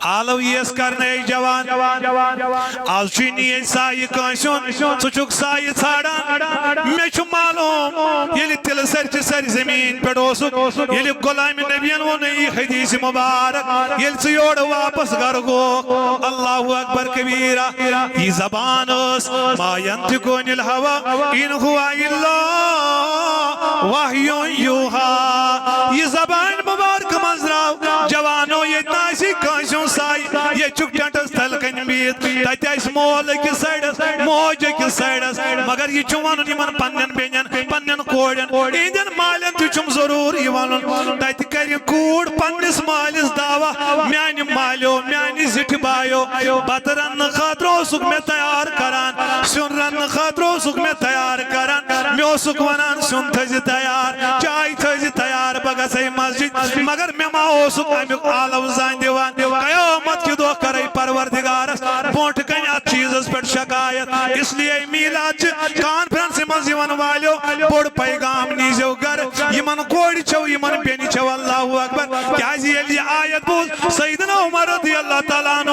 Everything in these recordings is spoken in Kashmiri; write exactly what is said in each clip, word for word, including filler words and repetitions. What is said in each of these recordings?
آلو یِیَس کرنہٕ، اے جوان۔ آز چھُے نہٕ ییٚتہِ سایہِ کٲنٛسہِ ہُنٛد، ژٕ چھُکھ سایہِ ژھانٛڈان۔ مےٚ چھُ معلوٗم، ییٚلہِ تِلہٕ سرِ چھِ سرِ زٔمیٖن پٮ۪ٹھ اوسُکھ، ییٚلہِ غلامِ نبیَن ووٚنُے یہِ حدیث مبارک، ییٚلہِ ژٕ یورٕ واپس گرٕ گوکھ، اللہ اکبر کبیرہ، یہِ زبان ٲس، ما ینطق عن الہوی ان ہو الا وحی یوحی۔ یہِ زبان مبارک منٛز درٛاو، جوانو، ییٚتہِ نہٕ آسہِ کٲنٛسہِ ہُنٛد سایہِ، ییٚتہِ چھُکھ ٹٮ۪نٹس تل کنہِ بِہِتھ، تتہِ آسہِ مول أکِس سایڈس، موج أکِس سایڈس، مگر یہِ چھُ ونُن یِمن پننٮ۪ن بیٚنٮ۪ن، پننٮ۪ن کورٮ۪ن، یِہنٛدٮ۪ن مالٮ۪ن تہِ چھُم ضروٗر یہِ ونُن۔ تتہِ کرِ کوٗر پننِس مٲلِس دعویٰ، میانہِ مالیو، میانہِ زِٹھِ بایو، بتہٕ رننہٕ خٲطرٕ اوسُکھ مےٚ تیار کران، سیُن رننہٕ خٲطرٕ اوسُکھ مےٚ تیار کران، مےٚ اوسُکھ ونان، سیُن تھٲیزِ تیار، چاے تھٲیزِ تیار، بہٕ گژھے مسجد، مگر مےٚ ما اوسُکھ امیُک آلو زانٛہہ دِوان؟ قیامت کہِ دۄہ کرے پروردگارس برونٛٹھ کنہِ اتھ چیٖزس پٮ۪ٹھ شکایت۔ اس لیے میلاد چہِ کانفرنسہِ منٛز یِوان والیو، بوٚڑ پیغام نیٖزیو گرٕ، یِمن کورِ چھو، یِمن بیٚنہِ چھو۔ اللہ اکبر۔ کیازِ ییٚلہِ یہِ آیت بوٗز سیدنا عمر رضی اللہ تعالیٰ عنہ،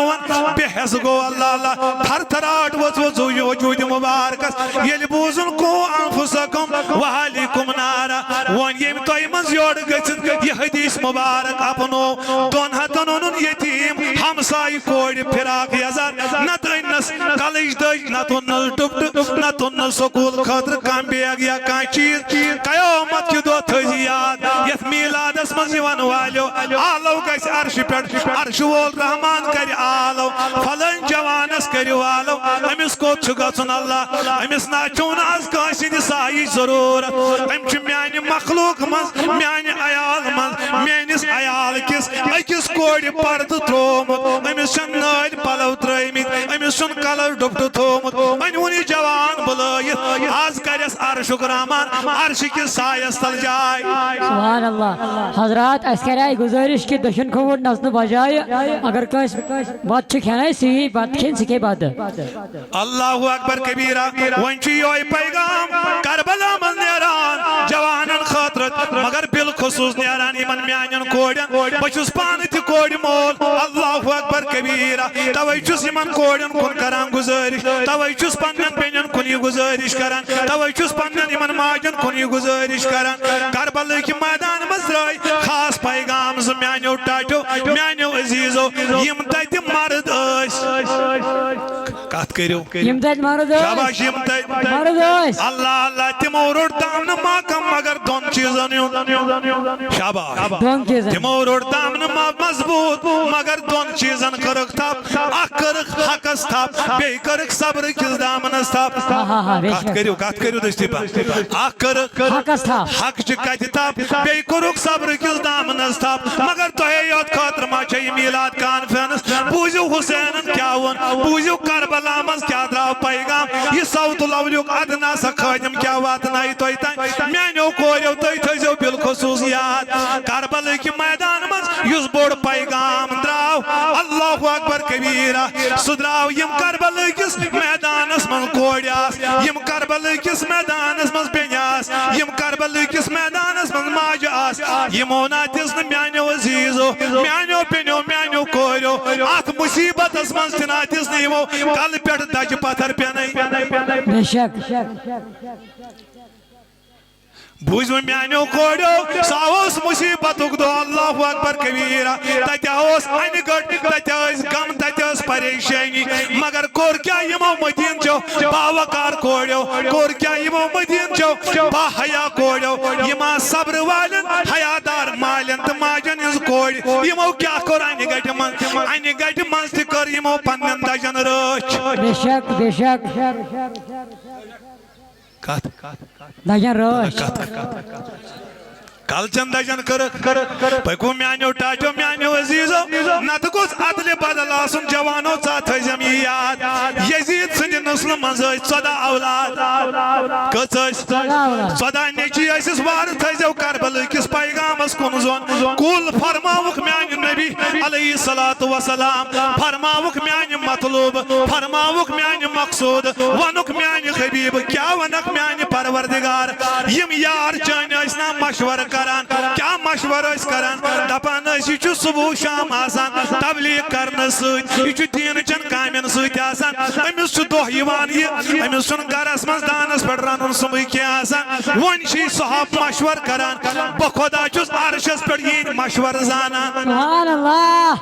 بے حس گوٚو، اللہ اللہ، تھر تھراٹ ؤژھ ؤژھ وجود مبارکس۔ ییٚلہِ بوٗزُن، قو انفسکم و اہلیکم نارا، وۄنۍ ییٚمہِ تۄہہِ منٛز یورٕ گٔژھِتھ یہِ حدیث مبارک اپنو، دۄن ہتن اوٚنُن یتیٖم ہمسایہِ کورِ فراق یزار، نتہٕ أننس کلٕچ دٔج، نتہٕ اوٚننس ڈُپٹہٕ، نتہٕ اوٚننس سکوٗل خٲطرٕ کانٛہہ بیگ یا کانٛہہ چیٖز۔ قیامت کہِ دۄہ تھٲیزِ یاد، یتھ میلادس منٛز یِوان والیو، آلو گژھِ عرشہِ پٮ۪ٹھ، عرشہِ وول رحمان کرِ آلو، فلٲنۍ جوانس کٔرِو آلو، أمِس کوٚت چھُ گژھُن؟ اللہ، أمِس نہ چھُو نہٕ از کٲنٛسہِ ہِنٛدِ سایِچ ضروٗرت، أمۍ چھُ میانہِ مخلوق منٛز، میانہِ عیال منٛز، میٲنِس عیال کِس أکِس کورِ پردٕ ترٛوومُت، أمِس چھَنہٕ نٲلۍ پلو ترٛٲومٕتۍ، أمِس چھُنہٕ کلر ڈُپٹہٕ تھوومُت۔ أنۍ وُن یہِ جوان بُلٲیِتھ، آز کرٮ۪س عرشُک رحمان عرشہِ کِس سایس تل جاے۔ سبحان اللہ۔ حضرات، اسہِ کرے گزٲرِش کہِ دٔچھُن کھووُر نژنہٕ بجایہِ اگر کٲنٛسہِ بتہٕ چھُ کھٮ۪نَے، سُہ یی بتہٕ کھٮ۪نہِ، سُہ کھیٚیہِ بتہٕ۔ اللہ اکبر کبیرہ۔ وۄنۍ چھُ یِہوٚے پیغام کربلا منٛز نیران جوانن خٲطرٕ، مگر بالخصوص نیران یِمن میانٮ۪ن کورٮ۪ن۔ بہٕ چھُس پانہٕ تہِ کورِ مول۔ اللہ اکبر کبیرہ۔ توے چھُس یِمن کورٮ۪ن کُن کران گزٲرِش، توے چھُس پننٮ۪ن بیٚنٮ۪ن کُن یہِ گزٲرِش کران، توے چھُس پننٮ۪ن یِمن ماجن کُن یہِ گزٲرِش کران۔ کربلہٕ کہِ میدان منٛز درٛاے خاص پیغام زٕ میانیو ٹاٹھیو، میانیو عزیزو، یِم تتہِ مرد ٲسۍ۔ کتھ کٔرِو۔ یِم تتہِ مرد ٲسۍ۔ شاباش، یِم تتہِ۔ مرد ٲسۍ۔ اللہ اللہ، تِمو روٚٹ دامنہٕ محکم مگر دۄن چیٖزن ہُنٛد۔ شاباش۔ دۄن چیٖزن۔ تِمو روٚٹ دامنہٕ ما-، مضبوٗط مگر دۄن چیٖزن کٔرٕکھ تھپھ۔ اکھ کٔرٕکھ حقس تھپھ، بیٚیہِ کٔرٕکھ صبرٕ کِس دامنس تھپھ۔ ہا، ہا، ہا، بے کتھ شک۔ کٔرِو، کتھ کٔرِو دٔستی پہن۔ اکھ کٔرٕکھ حقس تھپھ۔ حق چہِ کتھِ تھپھ، بیٚیہِ کوٚرُکھ صبرٕ کِس دامنس تھپھ۔ مگر تۄہے یوت خٲطرٕ ما چھےٚ یہِ میلاد کانفرنس؟ بوٗزِو حسینن کیٛاہ ووٚن، بوٗزِو کربلا منٛز کیٛاہ درٛاو پیغام۔ یہِ صوت لولیُک ادنا سا خٲدم کیٛاہ واتنایہِ تۄہہِ تام۔ میانیو کوریو، تُہۍ تھٲیزیو بالخصوص یاد، کربلہٕ کہِ میدان منٛز یُس بوٚڑ پیغام درٛاو، اللہ اکبر کبیرہ، سُہ درٛاو یِم کربلہٕ کِس میدانس منٛز کورِ آسہٕ، یِم کربلہٕ کِس میدانس منٛز بیٚنہِ آسہٕ، یِم کربلہٕ کِس میدانس منٛز ماجہِ آسہٕ، یِمو نہ دِژ نہٕ میانیو عزیزو، میانیو بیٚنیو، میانیو کوریو اتھ مصیبتس منٛز تہِ نہ دِژ نہٕ یِمو کلہٕ پٮ۪ٹھ دجہِ پتھر پٮ۪نَے۔ بے شک۔ بوٗزِو میانیو کوریو، سُہ اوس مصیبتُک دۄہ، اللہ اکبر کبیرہ۔ تتہِ اوس انہِ گٔٹ، تتہِ ٲسۍ غم، تتہِ ٲس پریشٲنی۔ مگر کوٚر کیٛاہ یِمو مدیٖنہٕ چیو باوقار کوریو؟ کوٚر کیٛاہ یِمو مدیٖنہٕ چیو باحیا کوریو؟ یِم آسہٕ صبرٕ والٮ۪ن، حیادار مالٮ۪ن تہٕ ماجن ہٕنٛز کورِ۔ یِمو کیٛاہ کوٚر انہِ گٹہِ منٛز؟ انہِ گٹہِ منٛز تہِ کٔر یِمو پننٮ۪ن دجن رٲچھ۔ بے شک، بے شک۔ کتھ؟ دجن رٲچھ۔ کتھ؟ کلچن دجن کٔرٕکھ۔ پٔکِو میانیو ٹاٹھیو، میانیو عزیزو، نتہٕ گوٚژھ ادلہِ بدل آسُن۔ جوانو، ژٕ تھٲیزٮ۪م یہِ یاد، یزید سٕنٛدِ نسلہٕ منٛز ٲسۍ ژۄداہ اولاد۔ کٔژ ٲسۍ؟ ژۄداہ اولاد۔ ژۄداہ نیٚچی ٲسِس۔ وارٕ تھٲیزیو کربلہٕ کِس پیغامس کُن زوٚن۔ کُل فرماوُکھ میانہِ نبی علیہ الصلوۃ والسلام، فرماوُکھ میانہِ مطلوب، فرماوُکھ میانہِ مقصود، ووٚنُکھ میانہِ حبیب، کیٛاہ وَنکھ میانہِ پروردگار؟ یِم یار چٲنۍ ٲسۍ نا مشورٕ کران؟ کیٛاہ مشورٕ ٲسۍ کران؟ دپان ٲسۍ، یہِ چھُ صبح شام آسان تبلیغ کرنہٕ سۭتۍ، یہِ چھُ دیٖنہٕ چٮ۪ن کامٮ۪ن سۭتۍ آسان، أمِس چھُ دۄہ یِوان یہِ، أمِس چھُنہٕ گرس منٛز دانس پٮ۪ٹھ رنُن سُمبٕے کینٛہہ آسان۔ وۄنۍ چھِ صحاب مشورٕ کران، بہٕ خۄدا چھُس عرشس پٮ۪ٹھ یِہِنٛدۍ مشورٕ زانان۔ سبحان اللہ۔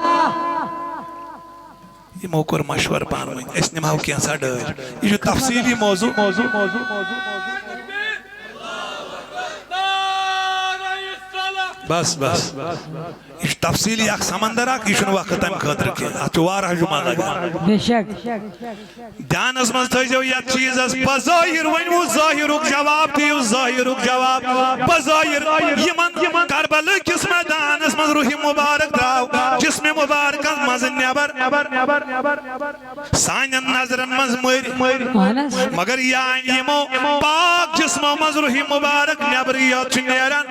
یِمو کوٚر مشورٕ پانہٕ ؤنۍ، أسۍ نِمہو کینٛژھا ڈٲلۍ۔ یہِ چھُ تفصیٖلی موضوع۔ بس، بس۔ یہِ چھُ تفصیٖلی اکھ سمندر اکھ، یہِ چھُنہٕ وقت تَمہِ خٲطرٕ کینٛہہ۔ اَتھ چھُ واریاہ جمعہ لگان۔ بے شک۔ دھیانس منٛز تھٲیزیو یتھ چیٖزس، بظٲہر ؤنِو ظٲہرُک جواب، دِیِو ظٲہرُک جواب۔ بظٲہر یِمن کربلہٕ کِس میدانس منٛز روحِ مبارک درٛاو، جسمِ مبارکس منٛز نٮ۪بر۔ سانٮ۪ن نظرن منٛز مٔرۍ۔ اہن حظ۔ مگر یہِ آیہِ یِمو پاک جسمو منٛز روحِ مبارک نٮ۪برٕے یوت چھُ نیران۔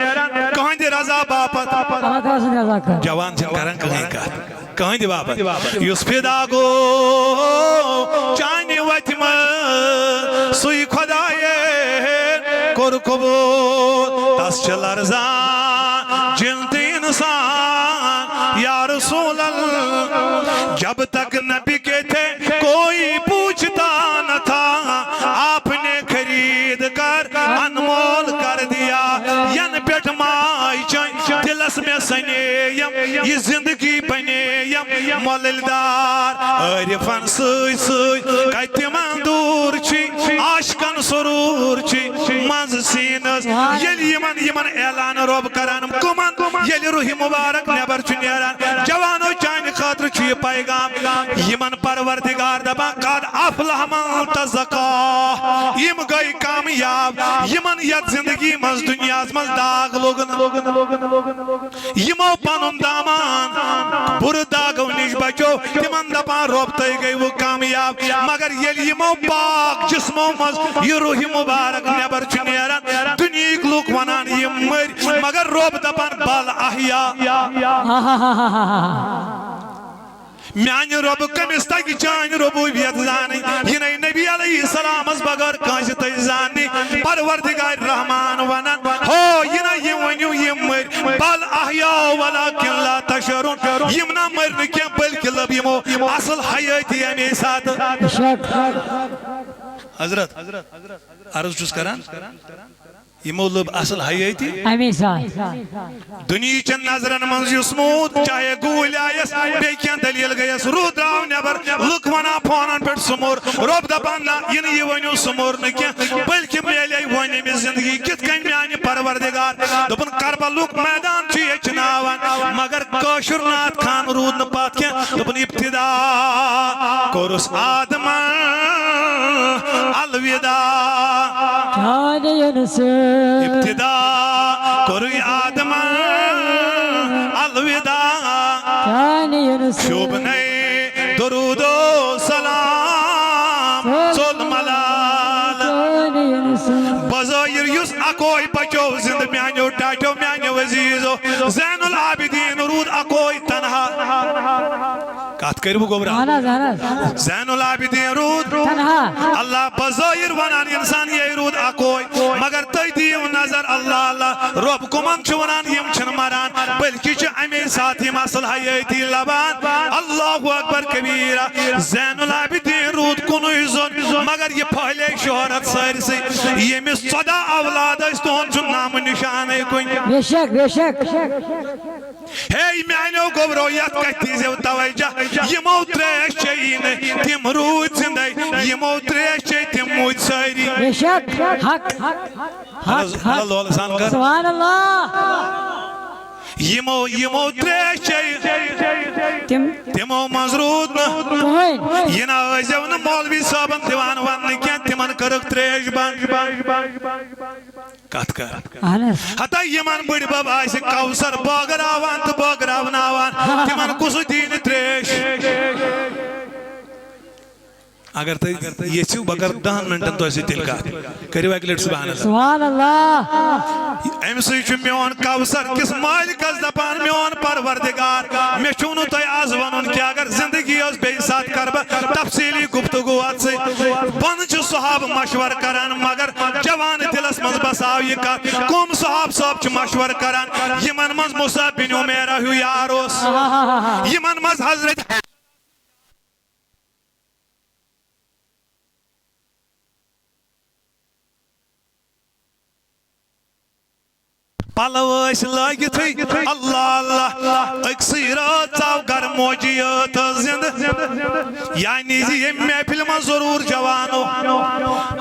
کٕہٕنٛدِ رضا باپتھ۔ اللہ تعالیٰ سٕنٛدِ رضا خٲطرٕ۔ جوان چھِنہٕ کران کٕہٕنۍ کتھ۔ کٕہٕنٛدِ باپتھ۔ یُس فدا گوٚو چانہِ وتہِ منٛز، سُے خدایے کوٚر قبول۔ تس چھِ لرزان جن تہٕ انسان، یا رسول اللہ۔ جب تک نبی کے تھے کوئی پوچھتا نہ تھا، آپ نے خرید کر انمول کر دیا۔ ینہٕ پٮ۪ٹھ ماے چٲنۍ دلس مےٚ سنے یم، یہِ زندگی بنے یم مۄلٕلۍ دار۔ عٲرفن سۭتۍ سۭتۍ کتہِ تِمن دوٗر چھِ، عاشقن سرور چھِ منٛز سیٖنس۔ ییٚلہِ یِمن، یِمن اعلان رۄب کران، کٕمن؟ ییٚلہِ روحِ مبارک نٮ۪بر چھُ نیران، جوانو، چانہِ خٲطرٕ چھُ یہِ پیغام۔ یِمن پروردگار دپان، قد افلح من تزکا، یِم گٔے کامیاب، یِمن یتھ زندگی منٛز، دُنیاہس منٛز داغ لوٚگ نہٕ۔ یِمو پنُن دامان بُرٕ داغو نِش بچو، تِمن دپان، رۄب، تُہۍ گٔیوٕ کامیاب۔ مگر ییٚلہِ یِمو پاک جسمو منٛز یہِ روحِ مبارک نٮ۪بر چھُ نیران، دُنیہٕکۍ لُکھ ونان، یِم مٔرۍ، مگر رۄب دپان، بل احیا۔ میانہِ رۄبہٕ کٔمِس تگہِ چانہِ ربوبیت زانٕنۍ؟ یہِ نے نبی علیہ السلامس بغٲر کٲنٛسہِ تگہِ زاننہِ۔ پروردگار رحمان ونان، ہو، یہِ نہ یہِ ؤنِو، یِم مٔرۍ، بل احیا ولکن لا تشعرون۔ یِم نہ مٔرۍ نہٕ کینٛہہ، بلکہِ لٔب یِمو اصل حیٲتی امے ساتہٕ۔ بے شک۔ حضرت، عرض چھُس کران، یِمو لٔب اصل حیٲتی۔ امی ساتہٕ۔ دُنیہٕچن نظرن منٛز یُس موٗد، چاہے گوٗلۍ آیس، بیٚیہِ کینٛہہ دٔلیٖل گٔیس، روٗد درٛاو نٮ۪بر، لُکھ ونان فونن پٮ۪ٹھ، سُہ موٚر۔ رۄب دپان، نہ، یہِ نہٕ یہِ ؤنِو، سُہ موٚر نہٕ کینٛہہ، بلکہِ میلے وۄنۍ أمِس زندگی۔ کِتھ کٔنۍ؟ میانہِ پروردگار دوٚپُن، کربلُک میدان چھُ ییٚتہِ چھُناوان، مگر کٲشُر نعت خان روٗد نہٕ پتھ کینٛہہ۔ دوٚپُن، ابتدا کوٚرُس آدمن الوداع۔ چانہِ یِنہٕ سۭتۍ۔ ابتدا کوٚرُے آدمن الوداع۔ چانہِ یِنہٕ سۭتۍ۔ شوٗبنَے درود و سلام ژوٚل ملال۔ چانہِ یِنہٕ سۭتۍ۔ بظٲہر یُس اکوے بچو زندٕ میانیو ٹاٹیو، میانیو عزیزو۔ زین العابدین روٗد اکوے تنہا۔ کتھ کٔرِو گوٚبرا۔ اہن حظ، اہن حظ۔ زین العابدین روٗد۔ تنہا۔ اللہ بظٲہر ونان انسان یے روٗد اکوے، مگر تُہۍ دِیِو نظر، اللہ اللہ، رۄب کٕمن چھُ ونان، یِم چھِنہٕ مران، بلکہِ چھِ اَمے ساتہٕ یِم اصل حیٲتی لبان۔ اللہ اکبر کبیرہ۔ زین العابدین روٗد کُنُے زوٚن، مگر یہِ پھٔہلے شہرت سٲرسٕے۔ ییٚمِس ژۄداہ اولاد ٲسۍ، تِہُنٛد چھُنہٕ نامو نشانٕے کُنہِ۔ بے شک، بے شک۔ ہے میانیو گوٚبرو، یتھ کتھِ دیٖزیو توجہ۔ یِمو تریش چیٚیی نہٕ، تِم روٗدۍ زِندَے۔ یِمو تریش چیٚیہِ، تِم موٗدۍ سٲری۔ بے شک، حق، حق، حق، حق۔ اللہ لولہٕ سان کر۔ سبحان اللہ۔ یِمو، یِمو تریش چیٚیہِ۔ تِم۔ تِمو منٛز روٗد نہٕ۔ کٕہٕنۍ۔ یہِ نہ ٲسۍزیو نہٕ مولوی صٲبن دِوان وننہٕ کینٛہہ، تِمن کٔرٕکھ تریش بنٛد۔ کتھ کر۔ اہن حظ۔ ہتا یِمن بٕڈۍ بب آسہِ کوثر بٲگراوان تہٕ بٲگراوناوان، تِمن کُس دی نہٕ تریش؟ اگر تُہۍ یژھِو، بہٕ کرٕ دَہَن منٹن تۄہہِ سۭتۍ تیٚلہِ کتھ۔ کٔرِو اکہِ لٹہِ سبحان اللہ۔ سبحان اللہ۔ امہِ سۭتۍ چھُ میون کوثر کِس مالکس دپان، میون پروردگار، مےٚ چھُو نہٕ تۄہہِ از ونُن کینٛہہ، اگر زندگی ٲس، بیٚیہِ ساتہٕ کرٕ بہٕ تفصیٖلی گفتگو اتھ سۭتۍ۔ بۄنہٕ چھِ صحابہٕ مشورٕ کران، مگر جوان دلس منٛز بساو یہِ کتھ، کم صحابہٕ صٲب چھِ مشورٕ کران؟ یِمن منٛز مصعب بن عمیرہ ہیوٗ یار اوس، یِمن منٛز حضرت پلو ٲسۍ لٲگِتھٕے، اللہ اللہ، أکسٕے رٲژ ژاو گرٕ موجی یٲژ زِندٕ۔ یعنی زِ ییٚمہِ محفلہِ منٛز ضروٗر جوانو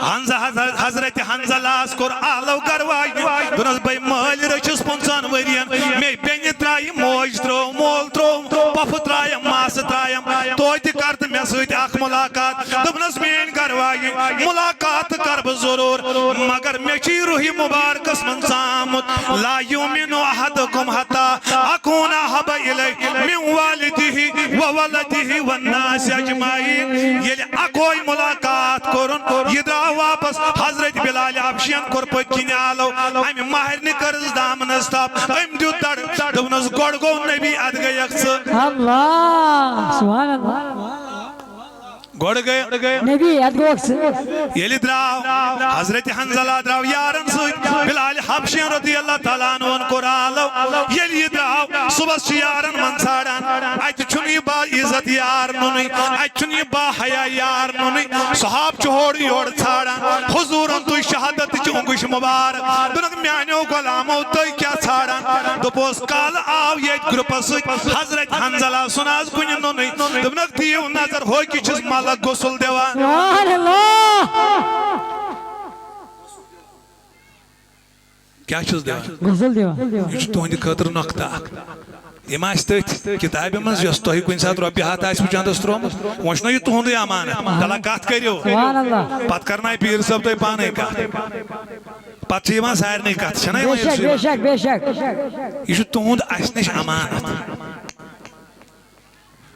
حنز-، حض-، حضرت حنزلہس کوٚر آلو گرٕ واجنہِ، دوٚپنس، بے مٲلۍ رٔچھِس پٕنٛژٕہن ؤرین، مے بیٚنہِ ترٛایہِ، موج ترٛٲو، مول ترٛوو، پۄپھٕ ترٛایم، ماسہٕ ترٛایم، توتہِ کر تہٕ مےٚ سۭتۍ اکھ مُلاقات۔ دوٚپنس، میٲنۍ گرٕ واجِنۍ، مُلاقات تہٕ کر بہٕ ضروٗر، مگر مےٚ چھُ یہِ روحی مُبارکس منٛز ژامُت، لا یؤمن احدکم حتی اکون احب الیہ من والدہ و ولدہ والناس اجمعین۔ ییٚلہِ اکوے مُلاقات کوٚرُن، یہِ درٛاو واپس۔ حضرت بلال حبشین کوٚر پٔتۍ کِنۍ آلو، امہِ مہرنہِ کٔرٕس دامنس تھپھ، أمۍ دیُت دڑ، دوٚپنس، گۄڈٕ گوٚو نبی، ادٕ گٔیکھ ژٕ۔ اللہ، سبحان اللہ۔ گۄڈٕ گٔے۔ نبی، ادٕ گوٚو ژٕ۔ ییٚلہِ درٛاو، حضرت حنزلہ درٛاو یارن سۭتۍ، بلال حبشین رضی اللہ تعالیٰ عنہن کوٚر آلو۔ ییٚلہِ یہِ درٛاو، صُبحس چھِ یارن منٛز ژھانڈان، اتہِ چھُنہٕ یہِ با عزت یار نُنٕے، اتہِ چھُنہٕ یہِ با حیا یار نُنٕے۔ صحاب چھُ ہورٕ یورٕ ژھانڈان، حضوٗرن تُج شہادت چہِ اونگُج مُبارک۔ دوٚپنکھ، میانیو غلامو، تُہۍ کیٛاہ ژھانڈان؟ دوٚپُس، کالہٕ آو ییٚتہِ گروپس سۭتۍ حضرت حنزلہ سُنٛد آز کُنہِ نوٚنُے۔ دوٚپنکھ، دِیِو نظر، ہُہ کہِ چھُس ملک غسل دِوان۔ سبحان اللہ۔ کیٛاہ چھُس دِوان؟ غسل دِوان۔ یہِ چھُ تُہنٛدِ خٲطرٕ نۄقطہٕ اکھ۔ یِم آسہِ تٔتھۍ کِتابہِ منٛز، یۄس تۄہہِ کُنہِ ساتہٕ رۄپیہِ ہتھ آسِوٕ چندس ترٛوومُت، وۄنۍ چھُنہ یہِ تُہُنٛدُے امانت۔ چلو کتھ کٔرِو۔ سبحان اللہ۔ پتہٕ کرنایہِ پیٖر صٲب تۄہہِ پانے کتھ۔ پتہٕ چھِ یِوان سارنٕے کتھ، چھنہ بے یِوان؟ یُس شک، یِوان۔ بے شک، بے شک۔ یہِ چھُ تُہُنٛد اسہِ نِش امانت۔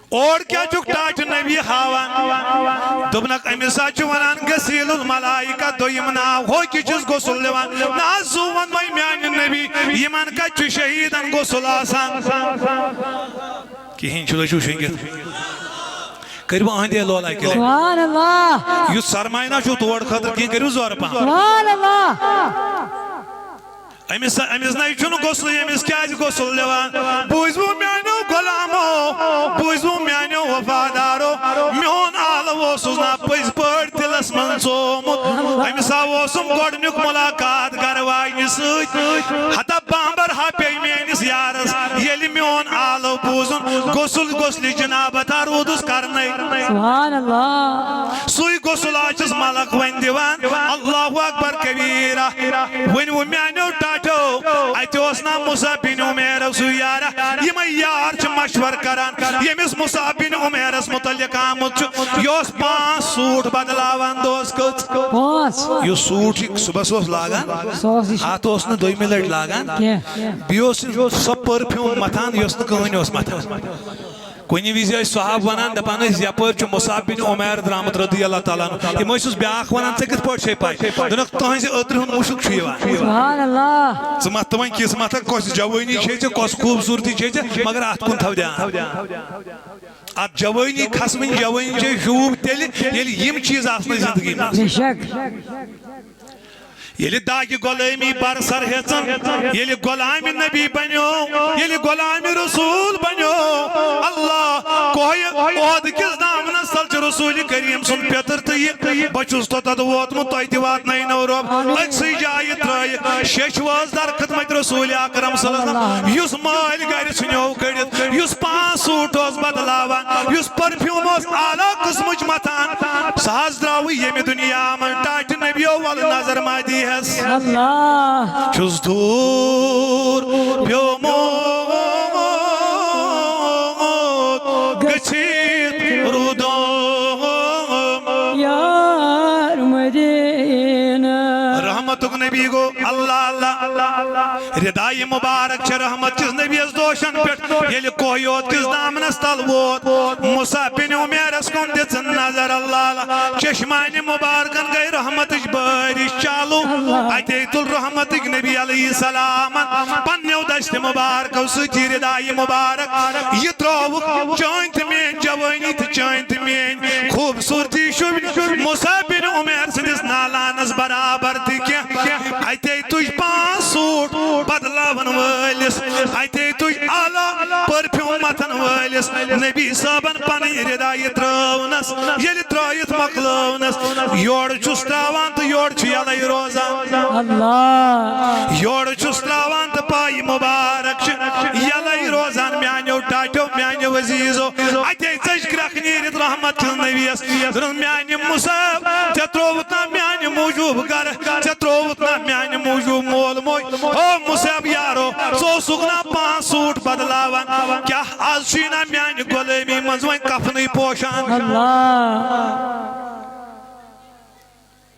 اور کیٛاہ چھُکھ ٹاٹہِ نبی ہاوان؟ دوٚپنکھ، أمِس ہا چھُ ونان غسیل الملائکہ دوٚیِم ناو، ہُہ کہِ چھُس غسل دِوان۔ نہ حظ، سُہ ووٚن وۄنۍ میانہِ نبی، یِمن کتہِ چھُ شہیدن غسل آسان؟ کِہیٖنۍ چھُ، تُہۍ چھِو شۄنٛگِتھ۔ کٔرِو اہندِ لولہ کِلے۔ سبحان اللہ۔ یُس سرمایہ نہ چھُ تور خٲطرٕ کینٛہہ، کٔرِو زورٕ پہم۔ سبحان اللہ۔ أمِس، أمِس نَے چھُنہٕ غسلٕے، أمِس کیٛازِ غسل دِوان؟ بوٗزِو میٛانیو غلامو، بوٗزِو میٛانیو وفادارو، میون آلہٕ اوسُس نا پٔزۍ پٲٹھۍ دِلس منٛز ژومُت۔ أمِس ہا اوسُم گۄڈٕنیُک مُلاقات گرٕ واجنہِ سۭتۍ۔ ہتا بامبر ہا پیٚیہِ میٛٲنِس یارس، ییٚلہِ میون آلہٕ بوٗزُن، غسل غسلِ جنابت ہا روٗدُس کرنَے۔ سبحان اللہ۔ سُے غسل آسٮ۪س ملک وۄنۍ دِوان۔ اللہ اکبر کبیرہ۔ وۄنۍ وۄنۍ میانیو ٹاٹھیو، اتہِ اوس نا مصعب بن عمیرس سُے یارہ؟ یِمے یار چھِ مشور کران، ییٚمِس مصعب بن عمیرس متعلق آمُت چھُ، یہِ اوس پانٛژھ سوٗٹ بدلاوان دۄہس کٔژ؟ پانٛژھ۔ یُس سوٗٹ یہِ صُبحس اوس لاگان، سُہ اوس یہِ اتھ اوس نہٕ دوٚیمہِ لٹہِ لاگان۔ کینٛہہ۔ بیٚیہِ اوس یہِ سۄ پٔرفیوٗم متھان، یۄس نہٕ کٕہٕنۍ اوس متھان۔ کُنہِ وِزِ ٲسۍ صحابہٕ وَنان، دَپان ٲسۍ، یَپٲرۍ چھُ مُصعب بِن عُمیر درٛامُت رضی اللہ تعالیٰ عنہ۔ یِم ٲسۍ یُس بیٛاکھ وَنان، "ژےٚ کِتھ پٲٹھۍ چھے پَے؟" دوٚپنَکھ، "تُہٕنٛزِ عطرِ ہُنٛد مُشُک چھُ یِوان۔" سبحان اللہ۔ ژٕ مَتھ تہٕ وۄنۍ قٕسمَتھ، کۄس جوٲنی چھے ژےٚ، کۄس خوٗبصوٗرتی چھے ژےٚ، مگر اَتھ کُن تھاو دیان۔ اَتھ جوٲنی کھسوٕنۍ جوٲنی چھے شوٗب تیٚلہِ، ییٚلہِ یِم چیٖز آسنَے زِندگی منٛز۔ بے شک۔ ییٚلہِ داغِ غۄلٲمی بر سر ہیژن، ییٚلہِ غۄلامِ نبی بنیو، ییٚلہِ غۄلامِ رسول بنیو، اللہ کوہِ احد کِس دامنس تل چھُ رسول کریم سُنٛد پیٚتر تہٕ یہِ، بہٕ چھُس توٚتتھ ووتمُت، تۄہہِ تہِ واتنٲینو رۄب أکسٕے جایہِ ترٲیِتھ۔ شیٚچھ وٲژ در خدمت رسول اکرم صلی اللہ علیہ وسلم، یُس مٲلۍ گرِ ژھُنیو کٔڑِتھ، یُس پانٛژھ سوٗٹ اوس بدلاوان، یُس پرفیوم اوس اعلیٰ قٕسمٕچ متھان، سُہ حظ درٛاوٕے ییٚمہِ دُنیا منٛز ٹاٹھہِ نبیو ول نظر ما دیہس۔ اللہ۔ چھُس دوٗر پیومُت گٔژھِتھ رُدوم۔ یار مدینہ۔ رحمتُک نبی پی گو، اللہ اللہ۔ ردایہِ مبارک چھِ رحمت کِس نبیَس دوشن پٮ۪ٹھ۔ ییٚلہِ کوہ یوت کِس دامنس تل ووت، مصعب بن عمیرس کُن دِژٕن نظر، اللہ اللہ۔ چشمانِ مبارکن گٔے رحمتٕچ بٲرِش چالو۔ اتے تُل رحمتٕکۍ نبی علیہ السلامن پننیو دستِ مبارکو سۭتی ردایہِ مبارک۔ یہِ ترٲوٕکھ چٲنۍ تہٕ میٲنۍ جوٲنی تہٕ چٲنۍ تہٕ میٲنۍ خوٗبصوٗرتی شوٗبہِ مصعب بن عمیر سٕنٛدِس نالانس برابر تہِ کینٛہہ۔ اتے تُج پانٛژھ سوٗٹ بدلاون وٲلِس، اتے تُج اعلیٰ پرفیوم متھن وٲلِس نبی صٲبن پنٕنۍ ردایہِ ترٲونس۔ ییٚلہِ ترٲوِتھ مۄکلٲونس، یورٕ چھُس ترٛاوان تہٕ یورٕ چھُ یَلَے روزان۔ اللہ۔ یورٕ چھُس ترٛاوان تہٕ پایہِ مُبارک چھِ یَلَے روزان۔ میٛانیو ٹاٹھیو، میٛانیو عزیٖزو، اَتے ژٔج کرٛٮ۪کھ نیٖرِتھ رحمت چھِ نبیَس۔ دوٚپُن، میٛانہِ مُصعب، ژےٚ ترٛووُتھ نا میٛانہِ موٗجوٗب گَرٕ؟ ژےٚ ترٛووُتھ نا میٛانہِ موٗجوٗب مول موج؟ ہو مُصعب یارو، ژٕ اوسُکھ نا پانٛژھ سوٗٹ بدلاوان؟ کیٛاہ از چھُے نا میٛانہِ غۄلٲمی منٛز وۄنۍ کفنٕے پوشان؟ اللہ۔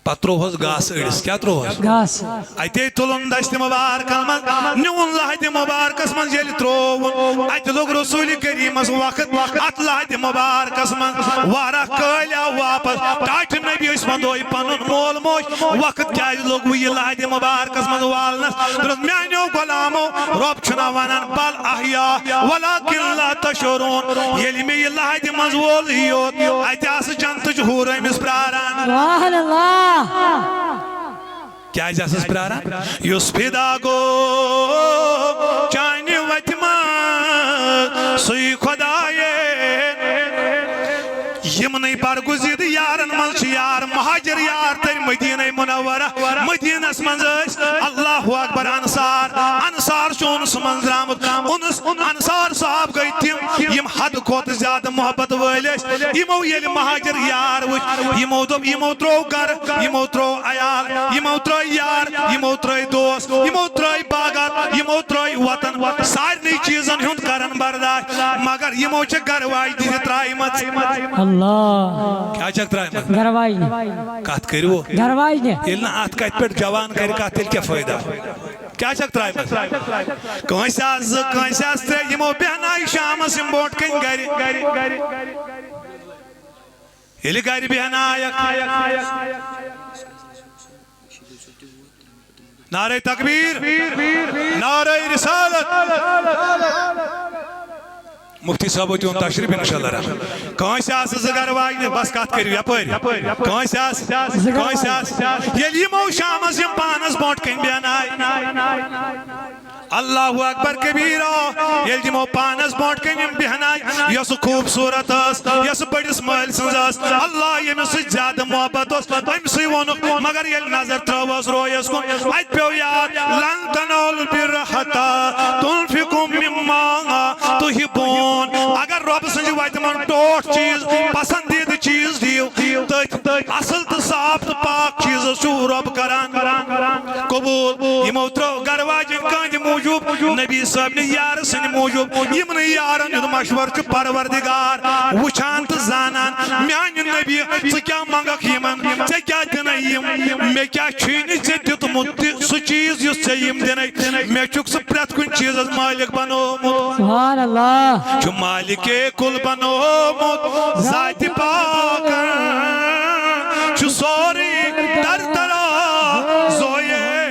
پتہٕ ترٛووہس گاسہٕ أڑِس۔ کیٛاہ ترٛووہس؟ گاسہٕ۔ اتے تُلُن دستِ مُبارکن منٛز، نیوٗن لحدِ مُبارکس منٛز ییٚلہِ ترٛووُن، اتہِ لوٚگ رسول کریمس وقت اتھ لحدِ مُبارکس منٛز۔ واریاہ کٲلۍ آو واپس۔ ٹاٹھۍ نبی ٲسۍ ونٛدوے پنُن مول موج، وقت کیٛازِ لوٚگ وۄنۍ یہِ لحدِ مُبارکس منٛز والنس؟ دوٚپنس، میانیو غلامو، رۄب چھُنہ ونان، بل احیا ولکن لا تشعرون۔ ییٚلہِ مےٚ یہِ لحدِ منٛز وول یوت، اتہِ آسہٕ جنتٕچ حوٗر أمِس پراران۔ سبحان اللہ۔ کیٛازِ آسس پراران؟ یُس فدا گوٚو چانہِ وتہِ منٛز، سُے خدایے۔ یِمنٕے برگزیدٕ یارن منٛز چھِ یار مہاجر یار تٔرۍ مدینہ منورہ۔ مدینس منٛز ٲسۍ، اللہ اکبر، انصار۔ انصار چھُ اُنس منٛز درامُت۔ اُنس، انصار صاحب گٔے تِم، یِم حد کھۄتہٕ زیادٕ محبت وٲلۍ ٲسۍ۔ یِمو ییٚلہِ مہاجر یار وٕچھ، یِمو دوٚپ، یِمو ترٛوو گرٕ، یِمو ترٛوو عیال، یِمو ترٛٲے یار، یِمو ترٛٲے دوس، یِمو ترٛٲے باغات، یِمو ترٛٲے وطن۔ سارنٕے چیٖزن ہُنٛد کرن برداش، مگر یِمو چھِ گرٕ واجنہِ تہِ ترٛایمَژ۔ اللہ۔ کیٛاہ چھکھ ترٛایمَژ؟ گرٕ واجنہِ۔ کتھ کٔرِو۔ گرٕ واجنہِ۔ ییٚلہِ نہٕ اتھ کتھِ پٮ۪ٹھ جوان کرِ کتھ، تیٚلہِ کیٛاہ فٲیدٕ؟ کیٛاہ چھکھ ترٛایمَژ؟ کٲنٛسہِ آسہٕ زٕ، کٲنٛسہِ آسہٕ ترٛےٚ، یِمو بیہنایہِ شامس یِم برونٛٹھ کنہِ گرِ۔ ییٚلہِ گرِ بیہنایکھ، نعرہ تکبیر، نعرہ رسالت۔ مفتی صٲب وٲتِو تشریف انشاءاللہ رحمان۔ کٲنٛسہِ آسہٕ زٕ گرٕ واجنہِ، بس کتھ کٔرِو یپٲرۍ۔ کٲنٛسہِ آسہٕ، کٲنٛسہِ آسہٕ۔ ییٚلہِ یِمو شامس یِم پانس برونٛٹھ کنہِ بیہنایہِ، اللہ اکبر کبیرا۔ ییٚلہِ تِمو پانس برونٛٹھ کنہِ یِم بیہنایہِ، یۄس خوٗبصوٗرت ٲس، یۄس بٔڑِس مٲلۍ سٕنٛز ٲس، اللہ ییٚمِس سۭتۍ زیادٕ محبت اوس، أمۍ سٕے ووٚنُکھ۔ مگر ییٚلہِ نظر ترٲوٕس رویس کُن، اتہِ پیوٚو یاد، لن تنالوا البر حتی تنفقوا مما تحبون۔ اگر رۄب سٕنٛزِ وتہِ منٛز ٹوٹھ چیٖز، پسندیدٕ چیٖز دِیِو، تٔتھۍ اصل تہٕ صاف تہٕ پاک چیٖزس چھُ رۄب کران قبوٗل۔ یِمو ترٲو گرٕ واجٮ۪ن کٲنٛدِ موٗجوٗب، نبی صٲبنہِ یارٕ سٕنٛدِ موٗجوٗب۔ یِمنٕے یارن ہُنٛد مشورٕ چھُ پروردگار وٕچھان تہٕ زانان۔ میانہِ نبی، ژٕ کیٛاہ منٛگکھ یِمن؟ ژےٚ کیٛاہ دِنے یِم؟ مےٚ کیٛاہ چھُے نہٕ ژےٚ دیُتمُت تہِ سُہ چیٖز یُس ژےٚ یِم دِنے؟ مےٚ چھُکھ ژٕ پرٛٮ۪تھ کُنہِ چیٖزس مٲلِک بنوومُت۔ سبحان اللہ۔ چھُ مالکے کل بنوومُت ذاتِ پاکن، چھُ سورُے تر ترا زویے۔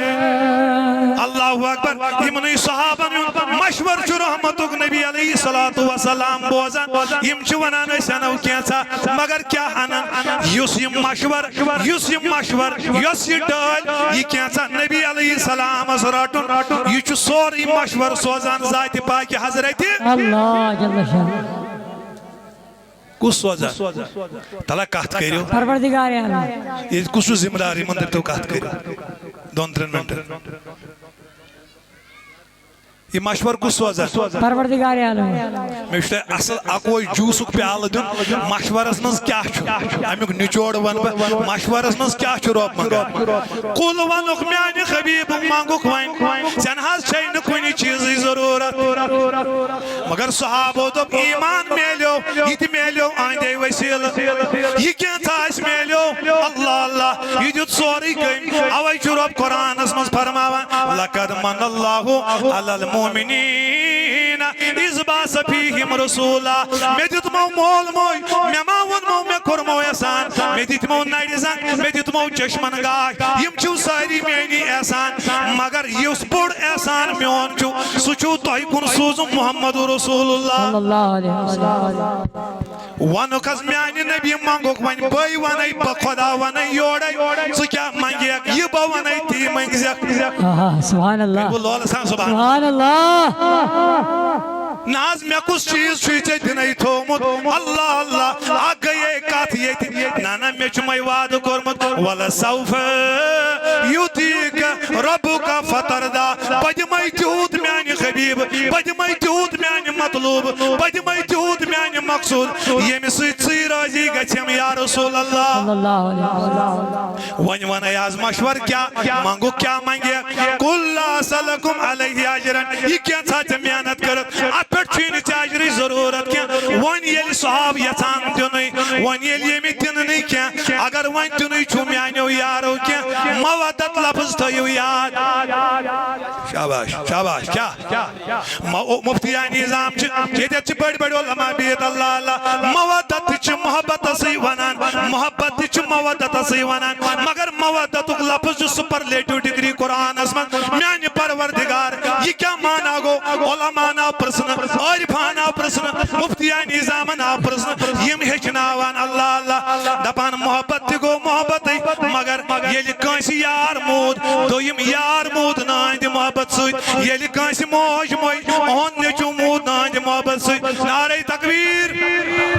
اللہ اکبر۔ یِمنٕے صحابن ہُنٛد مشورٕ چھُ رحمتُک نبی علیہ الصلوۃ والسلام بوزان۔ یِم چھِ ونان، أسۍ انو کینٛژھا، مگر کیٛاہ انن؟ یُس یہِ مشورٕ، یُس یہِ مشورٕ، یۄس یہِ ڈٲلۍ، یہِ کینٛژھا نبی علیہ السلامس رٹُن، یہِ چھُ سورُے مشورٕ سوزان ذاتِ پاکہِ حضرتِ۔ اللہ جل شانہ۔ کُس سوزان؟ تلا کتھ کٔرِو۔ پروردگار عالم۔ ییٚتہِ کُس چھُ ذمہٕ دار؟ یِمن دٔپتو کتھ کٔرِو دۄن ترٛٮ۪ن منٹن۔ یہِ مشورٕ کُس سوزان؟ پروردگار عالم۔ مےٚ چھُ تۄہہِ اصل اکوے جوٗسُک پیالہٕ دیُن۔ مشورس منٛز کیٛاہ چھُ؟ امیُک نچوڑ ونہٕ بہٕ۔ مشورس منٛز کیٛاہ چھُ رۄب منٛگان؟ قل ونُکھ میانہِ حبیبُک منٛگُکھ وۄنۍ۔ ژےٚ نہ حظ چھے نہٕ کُنہِ چیٖزٕچ ضروٗرت۔ مگر صحابو دوٚپ، ایمان میلیو، یہِ تہِ میلیو أہنٛدے وسیلہٕ۔ یہِ کینٛژھا اَسہِ میلیو؟ اللہ اللہ، یہِ دیُت سورُے کٔمۍ۔ اوے چھُ رۄب قرآنس منٛز فرماوان، "لقد من اللہ علی المؤمنین اذ بعث فیہم رسولا۔" مےٚ دیُتمو مول موج، مےٚ ما ووٚنمو مےٚ کوٚرمو احسان، مےٚ دِتمو نرِ زنگ، مےٚ دیُتمو چشمن گاش، یِم چھِو سٲری میٲنی احسان، مگر یُس بوٚڑ احسان میون چھُ، سُہ چھُو تۄہہِ کُن سوٗزُم محمد رسول اللہ۔ صلی اللہ علیہ وسلم۔ وَنُکھ حظ میانہِ نبی منٛگُکھ، وۄنۍ بٔے وَنَے، بہٕ خۄدا وَنَے یورَے، ژٕ کیٛاہ منٛگیکھ، یہِ بہٕ وَنَے تی منٛگزٮ۪کھ۔ آہا، سبحان اللہ۔ بہٕ لولہٕ سان سبحان۔ سبحان اللہ۔ نہ حظ، مےٚ کُس چیٖز چھُے ژےٚ دِنَے تھوٚومُت؟ اللہ اللہ، اَکھ گٔیے کَتھ ییٚتہِ۔ نہ نہ، مےٚ چھُمَے وعدٕ کوٚرمُت، وَلَسَوْفَ یُعْطِیٖکَ رَبُّکَ فَتَرْضَیٰ، بہٕ دِمَے تیوٗت میانہِ حبیب، بہٕ دِمَے تیوٗت میانہِ مطلوب، بہٕ دِمَے تیوٗت میانہِ مقصود، ییٚمہِ سۭتۍ ژٕے رٲضی گژھٮ۪م یا رسول اللہ۔ صلی اللہ علیہ وسلم۔ وۄنۍ وَنَے آز مشور کیٛاہ منٛگُکھ، کیٛاہ منٛگیکھ؟ قُل لَا أَسْأَلُکُمْ عَلَیہِ أَجْرًا، یہِ کینٛژھا ژےٚ محنت کٔرٕتھ، اَتھ پٮ۪ٹھ چھُے نہٕ ژےٚ اجرٕچ ضروٗرت کینٛہہ۔ وۄنۍ ییٚلہِ صحاب یژھان دیُنٕے، وۄنۍ ییٚلہِ ییٚمہِ دیُنٕے کینٛہہ، اگر وۄنۍ دیُنٕے چھُ میانیو یارو کینٛہہ، مودت لفظ تھٲیِو یاد۔ شاباش، شاباش، کیٛاہ؟ م-، مفتی نظام چھِ، ییٚتٮ۪تھ چھِ بٔڑۍ بٔڑۍ علماء بِہِتھ، اللہ اللہ۔ مودت تہِ چھِ محبتسٕے وَنان، محبت تہِ چھِ مودتسٕے وَنان، مگر مودتُک لفظ چھُ superlative degree قرآنس منٛز۔ میانہِ پروردگار، یہِ کیٛاہ معنی گوٚو؟ علماءن آو پرژھنہٕ، عارفن آو پرژھنہٕ، مفتی نظامن آو پرژھنہٕ، یِم ہیٚچھناوان، اللہ اللہ۔ دپان محبت تہِ گوٚو محبتٕے، مگر ییٚلہِ کٲنٛسہِ یار موٗد، دوٚیِم یار موٗد نٲنۍ محبت سۭتۍ، ییٚلہِ کٲنٛسہِ موج موج، اُہُنٛد نیٚچوٗ موٗد نٲنۍ محبت سۭتۍ۔ نعرہ تکبیر،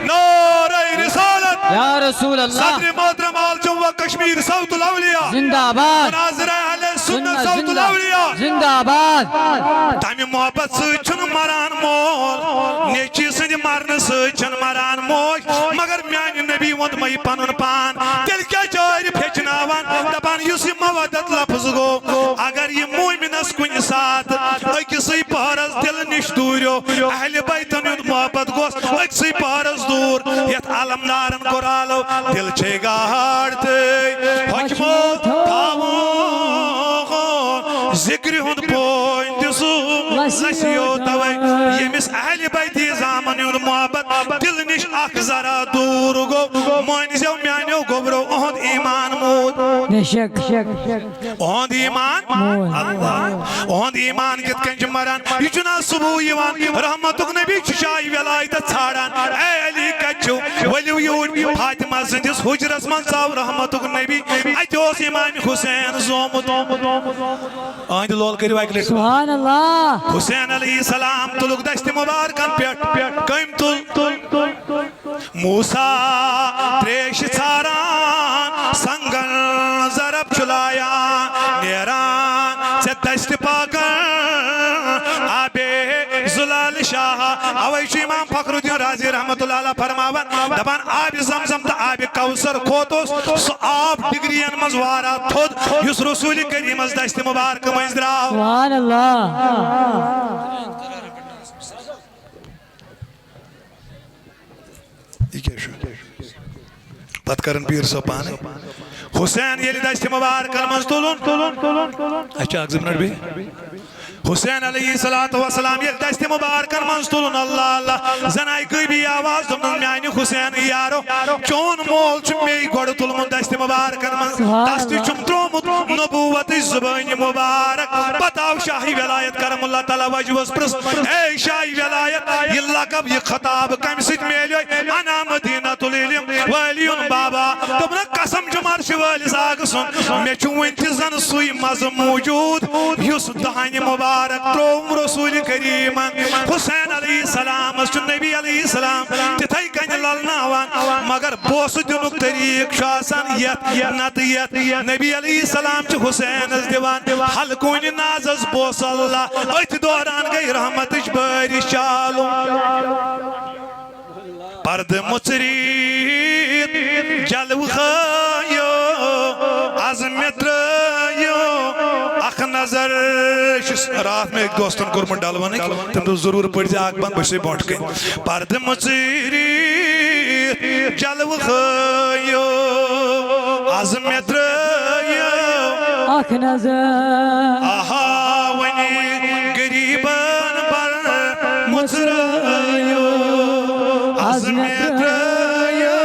نعرہ رسالت۔ یا رسول اللہ۔ صدر محترم آل جموں و کشمیر صوت الاولیاء۔ زندہ باد۔ مناظرہ اہل سنت سنت صوت زندہ۔ الاولیاء۔ زندہ باد۔ تمہِ محبت سۭتۍ چھُنہٕ مران مول، نیٚچی سٕنٛدِ مرنہٕ سۭتۍ چھَنہٕ مران موج، مگر میانہِ نبی ووٚن مےٚ پنُن پان۔ تیٚلہِ کیٛاہ چھِ عارف ہیٚچھناوان؟ دپان یُس یہِ مودت لفظ گوٚو، اگر یہِ مومنس کُنہِ ساتہٕ أکِسٕے پہرس دِلہٕ نِش دوٗریو، اہلِ بیتن ہُنٛد محبت گوٚژھ أکسٕے پہرس دوٗر، یتھ علمدارن کوٚر آلو، دِل چھے گاڈ تہٕ حکمو تھاوو۔ ذکرِ ہُنٛد پوٚنۍ تہِ سُہ لسیو توے، ییٚمِس اہلِ بیتِ زامن ہُنٛد محبت دِل نِش اکھ ذرا دوٗر گوٚو، مٲنۍزیو میانیو گوٚبرو، اُہُنٛد ایمان موٗد۔ بے شک۔ اُہُنٛد ایمان۔ موٗد۔ اللہ۔ اُہُنٛد ایمان کِتھ کٔنۍ چھُ مران؟ یہِ چھُنہ صبح یِوان؟ رحمتُک نبی چھُ شاہہِ ولایتس ژھانڈان۔ اے علی، کتہِ چھِو؟ ؤلِو یوٗرۍ۔ فاطمہ سٕنٛدِس حُجرس منٛز ژاو رحمتُک نبی۔ اتہِ اوس امام حسین زومُت۔ أہنٛدِ لول کٔرِو اکہِ لٹہِ۔ سبحان اللہ۔ حسین علیہ السلام تُلُکھ دستِ مبارکن پٮ۪ٹھ۔ کٔمۍ تُل؟ موسیٰ تریش ژھاران، سنگن ضرب چھُ لایان، نیران ژےٚ دستِ پاکن آبِ زلال شاہ۔ اوے چھُ امام فخر الدین رازی رحمتہ اللہ علیہ فرماوان، دپان، آبِ زمزم تہٕ آبِ کوثر کھوت اوس سُہ آب ڈگرین منٛز واریاہ تھوٚد، یُس رسول کریمس دستِ مبارکہٕ مٔنٛزۍ درٛاو۔ سبحان اللہ۔ یہِ کیٛاہ چھُ؟ پتہٕ کرن پیٖر صٲب پانے۔ حسین ییٚلہِ دستِ مبارکن منٛز تُلُن، اَسہِ چھِ اکھ زٕ منٹ بیٚیہِ۔ حسین علیہ الصلوۃ والسلام ییٚلہِ دستِ مبارکن منٛز تُلُن، اللہ اللہ، زن آیہِ غٲبی آواز، دوٚپنَس، میانہِ حسین یارو، چون مول چھُ مے گۄڈٕ تُلمُت دستِ مبارکن منٛز۔ سبحان تس تہِ اللہ۔ چھُم ترومُت نبوتٕچ زبٲنہِ مبارک۔ پتہٕ آو شاہہِ ولایت کرم اللہ تعالیٰ وجہس پرٛژھ، اے شاہہِ ولایت، یہِ لقب، یہِ خطاب کمہِ سۭتۍ میلیو؟ انا مدینہ العلم والیُن بابا۔ دوٚپنَکھ، قسم چھُم عرشہِ وٲلِس آگہٕ سُنٛد، مےٚ چھُ وُنہِ تہِ زن سُے مزٕ موجود، یُس دہنہِ مبارک ترووُم رسول کریمن۔ حسین علیہ السلامس چھُ نبی علیہ السلام تِتھے کنہِ للناوان، مگر بوسہٕ دِنُک طریٖقہٕ چھُ آسان یتھ نتہٕ یتھ۔ نبی علیہ السلام چھُ حسینس دِوان حلقوٗنہِ نازس بوسہٕ۔ اللہ، أتھۍ دوران گٔے رحمتٕچ بٲرِش چالوٗ۔ پردٕ مُژرِتھ جلوٕ ہٲیِو، از مےٚ ترٛٲیِو اکھ نظر۔ یہِ چھُ راتھ مےٚ أکۍ دوستن کوٚرمُت ڈلوَنٕکۍ، تٔمۍ دوٚپ، ضروٗر پٔرۍزِ اکھ بند، بہٕ چھُسے برونٛٹھ کَنہِ۔ پردٕ مُژرِتھ جلوٕ ہٲیِو، از مےٚ ترٛٲیِو اکھ نظر۔ آہا، وۄنۍ غریٖبن پر مُژرٲیِو، از مےٚ ترٛٲیِو۔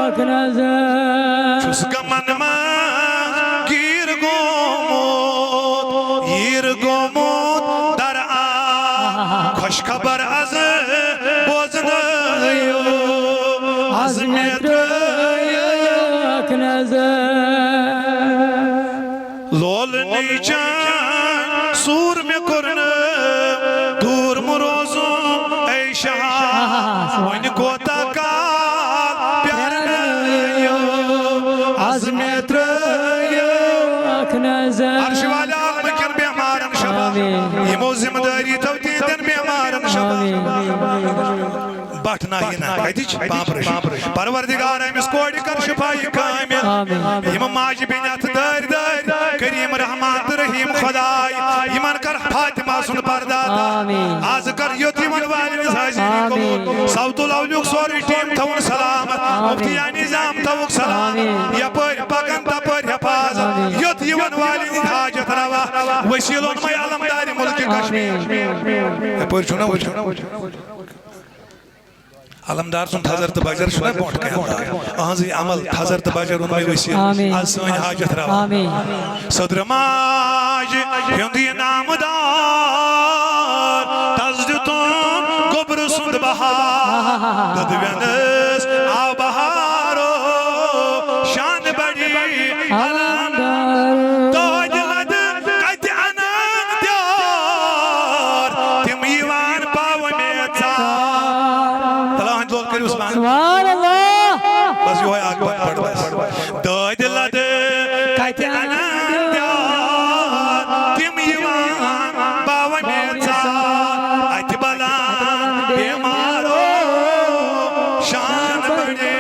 اکھ نظر۔ چھُس غمن منٛز گیٖر گوٚمُت، ییٖر گوٚمُت در آ۔ خۄش خبر از بوزنٲیِو، از مےٚ ترٛٲیِو۔ اکھ نظر۔ لولہٕ نیچان سوٗر مےٚ کوٚر نہٕ دوٗر مہٕ روزُن اے شاہ۔ وۄنۍ کوٗتاہ کال پیارنٲیِو، از مےٚ ترٛٲیِو۔ اکھ نظر۔ عرشہِ والہِ عالمہٕ کٮ۪ن بیمارن شفا۔ آمین۔ یِمو ذمہٕ دٲری تھٲو تِہنٛدٮ۪ن بیمارن شفا۔ آمین۔ بٹھ ناہینہ، کتِچ؟ پامپرٕچ۔ پروردگار، أمِس کورِ کر شفایہِ کامل۔ آمین۔ یِم ماجہِ بیٚنہِ اتھ دٲرۍ دٲرۍ، کریم رحمان تہٕ رحیم خداے، یِمن کر فاطمہ سُنٛد پردہ عطا۔ آمین۔ از کر یوٚت یِمن والٮ۪ن ہٕنٛز حٲضری آمین۔ قبول۔ صوت الاولیُک سورُے ٹیم تھاوُن سلامت۔ آمین۔ مفتی نظام تھاوُکھ سلامت۔ آمین۔ یپٲرۍ پکن تپٲرۍ حفاظت۔ آمین۔ یوٚت یِمن والٮ۪ن ہٕنٛدۍ حاجت روا۔ وسیٖلہٕ اوٚنمَے علمدارِ مُلکہِ کشمیر۔ آمین۔ یپٲرۍ چھُنہ وٕچھُن۔ علمدار سُنٛد تھزر تہٕ بجر چھُنہ برونٛٹھ کنہِ علمدار۔ اہنٛزٕے عمل تھزر تہٕ بجر اوٚنمَے وسیٖلہٕ۔ آمین۔ از سٲنۍ حاجت روا۔ آمین۔ صدر ماجہِ ہُنٛد یہِ نامدار، تس دیُتُن گوٚبرٕ سُنٛد بہار۔ دۄدوٮ۪نس آو بہارو، شان بڑی علمدار۔ دۄدِ لدٕ کتہِ انان دیار، تِم یِوان پاوٕ مےٚ ژار۔ تلہٕ ہن لول کٔرِو سبحان۔ سبحان اللہ۔ بس یِہوٚے اکھ بند پڑھ بس۔ دۄدِ لدٕ کتہِ انان دیار، تِم یِوان پاوٕ مےٚ ژار۔ اتہِ بلان بیمارو، شان بڑے۔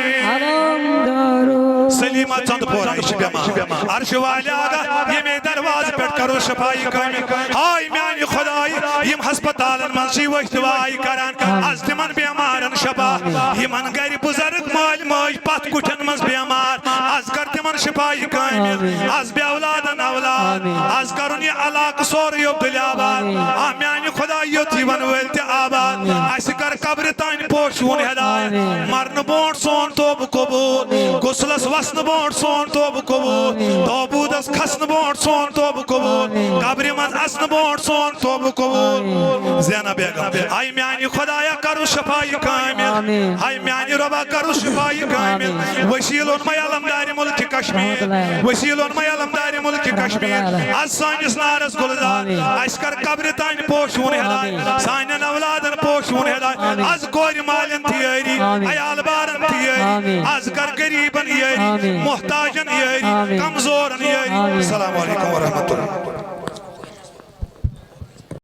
سلیمہ ژندٕ پورہ، یہِ چھِ بٮ۪مار۔ عرشہِ والہِ آگاہ، ییٚمے دروازٕ پٮ۪ٹھ کرو شفایہِ کامل۔ ہاے میانہِ خدایہِ، یِم ہسپتالن منٛز چھِ ؤتھۍ واے کران، از تِمن بیمارن شفا۔ یِمن گرِ بُزرگ مٲلۍ مٲج پتھ کُٹھٮ۪ن منٛز بیمار، از کر تِمن شفایہِ کامل۔ از بے اولادن اولاد، از کرُن یہِ علاقہٕ سورُے عبدالآباد۔ آ میانہِ خدایہِ، یوٚت یِوان وٲلۍ تہِ آباد۔ اسہِ کر قبرِ تانۍ پوشوُن ہدایت۔ مرنہٕ برونٛٹھ سون توبہٕ قبول، غسلس وسنہٕ برونٛٹھ سون توبہٕ قبول، تابوٗتس کھسنہٕ برونٛٹھ سون توبہٕ قبول، قبرِ منٛز اژنہٕ برونٛٹھ سون توبہٕ قبول۔ زینب بیگم، آے میانہِ خدایا، کرُس شفایہِ کامل۔ آمین۔ آے میانہِ رۄبا، کرُس شفایہِ کامل۔ آمین۔ وسیٖلہٕ اوٚنمَے علمدارِ مُلکہِ کشمیر۔ رحمت اللہ۔ وسیٖلہٕ اوٚنمَے علمدارِ مُلکہِ رحمت اللہ کشمیر۔ علیہ۔ از سٲنِس نارس گُلزار۔ آمین۔ اسہِ کر قبرِ تانۍ پوشوُن ہدایت۔ آمین۔ سانٮ۪ن اولادن پوشوُن ہدایت۔ آمین۔ از کورِ مالٮ۪ن تہِ یٲری، آمین۔ عیال بارن تہِ یٲری، آمین۔ از کر غریبن یٲری، آمین۔ محتاجن یٲری، آمین۔ کمزورن یٲری۔ آمین۔ السلام علیکم ورحمۃ اللہ۔